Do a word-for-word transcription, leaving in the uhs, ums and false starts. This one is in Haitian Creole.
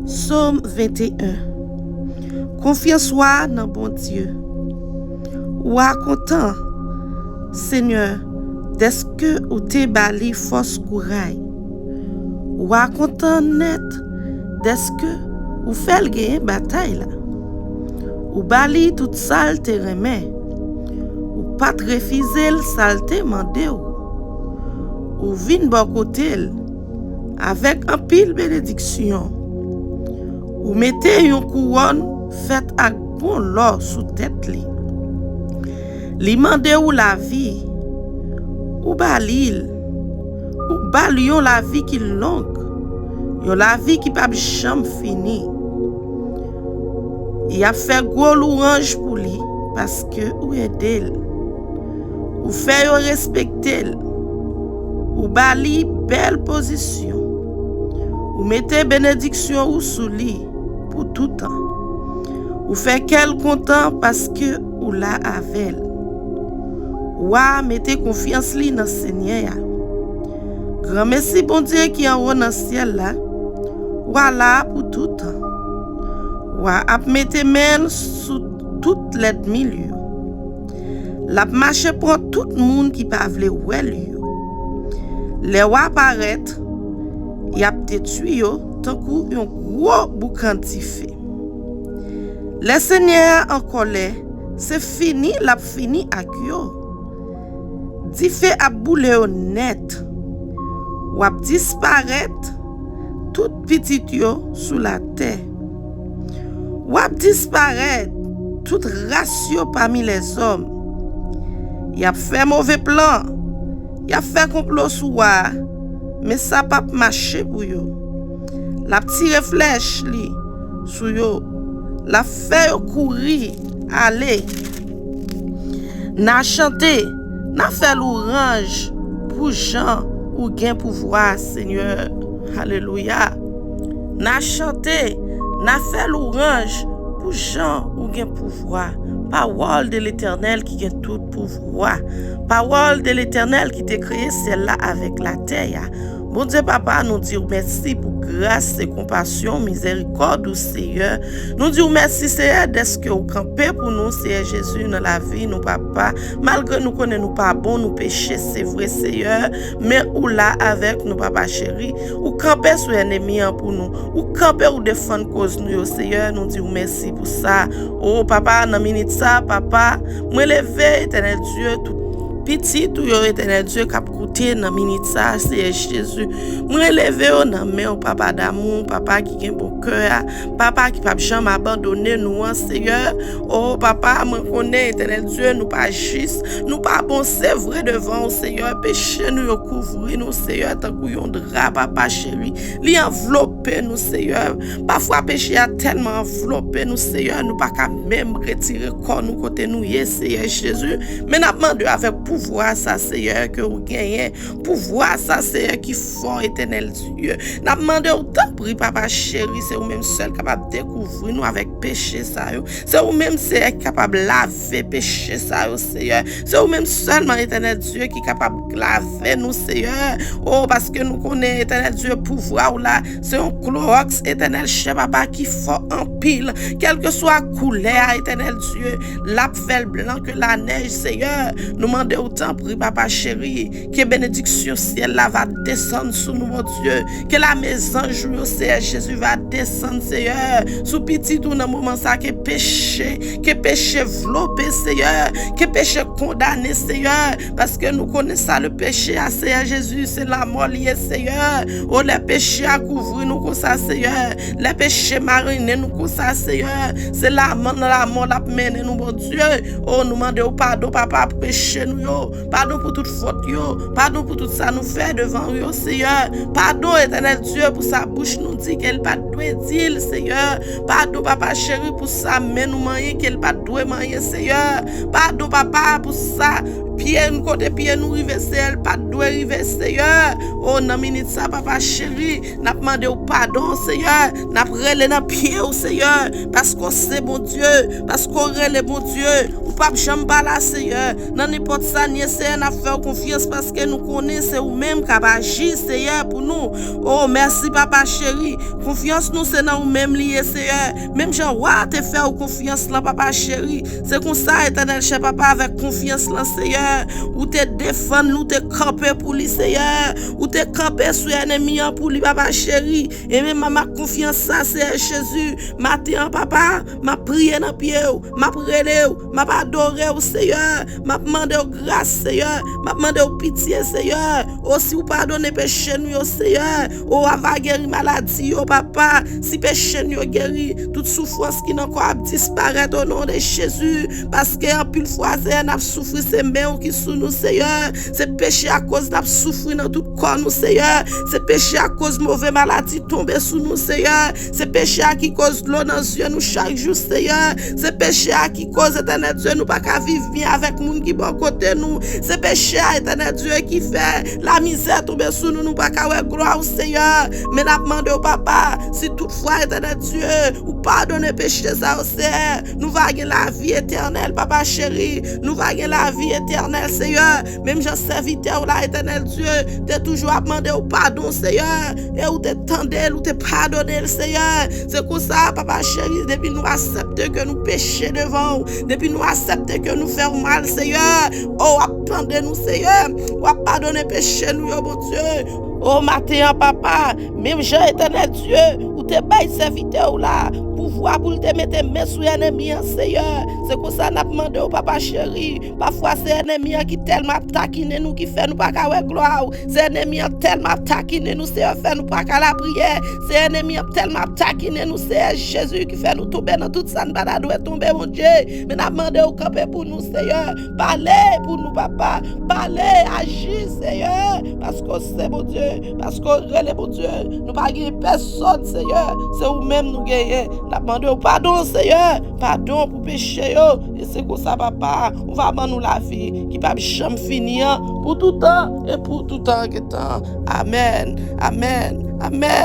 Sòm venteyen. Konfyans w a nan Bondye. W a kontan, Senyè, dèske ou te ba li fòs kouray. W a kontan nèt dèske ou fè l genyen batay la. Ou ba li tout sa l te renmen. Ou pa t refize l sa l te mande w. Ou vin bò kote l avèk anpil benediksyon. Ou mete yon kouwòn fèt ak bon lò sou tèt li. Li mande w lavi, ou ba li l. Ou ba l yon lavi ki long, yon lavi ki p ap janm fini. Y ap fè gwo louwanj pou li, paske ou ede l. Ou fè yo respekte l. Ou ba li bèl pozisyon. Ou mete benediksyon ou sou li pou toutan. Ou fè kè l kontan paske ou la avè l. W a mete konfyans li nan Senyè a. Granmesi Bondye ki anwo nan syèl la, w a la pou toutan. W a ap mete men l sou tout lènmi l yo. L ap mache pran tout moun ki pa vle wè l yo. Lè w a parèt, y ap detwi yo tankou yon gwo boukan dife. Lè Senyè a an kòlè, se fini l ap fini ak yo. Dife ap boule yo nèt. W ap disparèt, tout pitit yo sou latè. W ap disparèt, tout ras yo pami lèzòm. Y ap fè move plan, y ap fè konplo sou w a, men sa p ap mache pou yo. L ap tire flèch li sou yo, l ap fè yo kouri ale. N a chante, n a fè louwanj pou jan ou gen pouvwa, Senyè. Alelouya. N a chante, n a fè louwanj pou jan ou gen pouvwa. Pawòl de Letènèl ki gen tout pouvwa. Pawòl de Letènèl ki te kreye syèl la avèk latè a. Bondye Papa, nou di w mèsi pou gras e konpasyon, mizèrikòd ou, Seyè. Nou di w mèsi, Seyè, dèske w kanpe pou nou, Seyè Jezi, nan lavi nou, Papa. Malgre nou konnen nou pa bon, nou peche, se vre, Seyè, men ou la avèk nou, Papa cheri. Ou kanpe sou ènmi an pou nou. Ou kanpe, ou defann koz nou yo, Seyè. Nou di w mèsi pou sa. O, Papa, nan minit sa, Papa, mwen leve, Etènèl Dye, tout pitit ou yo, Etènèl Dye, k ap koute nan minit sa, Seyè Jezi. Mwen leve yo nan men w, Papa damou, Papa ki gen bon kè a, Papa ki p ap janm abandone nou an, Seyè. O, Papa, mwen konnen, Etènèl Dye, nou pa jis, nou pa bon, se vre devan w, Seyè. Peche nou yo kouvri nou, Seyè, tankou yon dra, Papa cheri. Li anvlope nou, Seyè. Pafwa, peche a tèlman anvlope nou, Seyè, nou pa ka menm retire kò nou kote nou ye, Seyè Jezi. Men n ap mande w avèk pouvwa sa, Seyè, ke w genyen. Pouvwa sa, Seyè, ki fò, Etènèl Dye. N ap mande w, tanpri, Papa cheri, se ou menm sèl kapab dekouvri nou avèk peche sa yo. Se ou menm, Seyè, ki kapab lave peche sa yo, Seyè. Se ou menm sèlman, Etènèl Dye, ki kapab lave nou, Seyè. O, paske nou konnen, Etènèl Dye, pouvwa w la, se yon klowòks, Etènèl, chè Papa, ki fò anpil. Kèlkeswa koulè a, Etènèl Dye, l ap fè l blan ke lanèj, Seyè. Nou mande w, tanpri, Papa cheri, ke benediksyon syèl la va desann sou nou, Bondye. Ke lame zanj ou yo, Seyè Jezi, va desann, Seyè, sou pitit ou nan moman sa. Ke peche, ke peche vlope, Seyè. Ke peche kondane, Seyè. Paske nou konnen sa, le peche a, Seyè Jezi, se lamò li ye, Seyè. O, lè peche a kouvri nou konsa, Seyè. Lè peche marinen nou konsa, Seyè. Se laman nan lamò l ap mennen nou, Bondye. O, nou mande w padon, Papa, pou peche nou yo. Padon pou tout fòt yo. Padon pou tout sa nou fè devan ou yo, Seyè. Padon, Etènèl Dye, pou sa bouch nou di ke l pa t dwe di l, Seyè. Padon, Papa cheri, pou sa men nou manyen ke l pa t dwe manyen, Seyè. Padon, Papa, pou sa Pye n, kote pye nou rive, Seyè, l pa t dwe rive, Seyè. O, nan minit sa, papa cheri, n ap mande w padon, Seyè. N ap rele nan pye w, Seyè, paske w se Bondye, paske w rele Bondye. Ou p ap janm pa la, Seyè. Nan nenpòt sa n ye, Seyè, n ap fè w konfyans paske nou konnen se ou menm k ap aji, Seyè, pou nou. O, mèsi, papa cheri. Konfyans nou se nan ou menm li ye, Seyè. Menm jan wa a te fè w konfyans lan, papa cheri. Se konsa, Etènèl chè papa, avèk konfyans lan, Seyè, ou te defann li, ou te kanpe pou li, Seyè. Ou te kanpe sou ènmi an pou li, papa cheri. E menm ak konfyans sa, Seyè Jezi, maten an, papa, m ap priye nan pye w, m ap rele w, m ap adore w, Seyè. M ap mande w gras, Seyè. M ap mande w pitye, Seyè. O, si w padone peche nou yo, Seyè. O, a va geri maladi yo, papa. Si peche n yo geri, tout soufrans ki nan kò ap disparèt o non de Jezi. Paske anpil fwa, Seyè, n ap soufri, se men w ki sou nou, Seyè. Se peche a koz n ap soufri nan tout kò nou, Seyè. Se peche a koz move maladi tonbe sou nou, Seyè. Se peche a ki koz dlo nan zye nou chak jou, Seyè. Se peche a ki koz, Etènèl Dye, nou pa ka viv byen avèk moun ki bò kote nou. Se peche a, Etènèl Dye, ki fè lamizè tonbe sou nou, nou pa ka wè glwa w, Seyè. Men n ap mande w, papa, si toutfwa, Etènèl Dye, ou padone peche sa yo, Seyè, nou va gen lavi etènèl, papa cheri. Nou va gen lavi etènèl, Seyè. Menm jan sèvitè w la, Etènèl Dye, te toujou ap mande w padon, Seyè. E ou te tande l, ou te padone l, Seyè. Se konsa, papa cheri, depi nou aksepte ke nou peche devan w, depi nou aksepte ke nou fè w mal, Seyè, o, w ap tande nou, Seyè. W ap padone peche nou yo, Bondye. O, maten an, papa, menm jan, Etènèl Dye, ou te bay sèvitè w la pouvwa pou l te mete men sou ènmi an, Seyè. Se konsa n ap mande w, papa cheri. Pafwa, se ènmi an ki tèlman ap takinen nou ki fè nou pa ka wè glwa w. Se ènmi an tèlman ap takinen nou, Seyè, fè nou pa ka lapriyè. Se ènmi an tèlman ap takinen nou, Seyè Jezi, ki fè nou tonbe nan tout sa n pa ta dwe tonbe, Bondye. Men n ap mande w kanpe pou nou, Seyè. Pale pou nou, papa. Pale, aji, Seyè. Paske w se Bondye. Paske w rele Bondye. Nou pa gen pèsòn, Seyè. Se ou menm nou genyen. N ap mande w padon, Seyè. Padon pou peche yo. E se konsa, papa, ou va ban nou lavi ki p ap janm fini an, pou toutan e pou toutan gen tan. Amèn, amèn, amèn.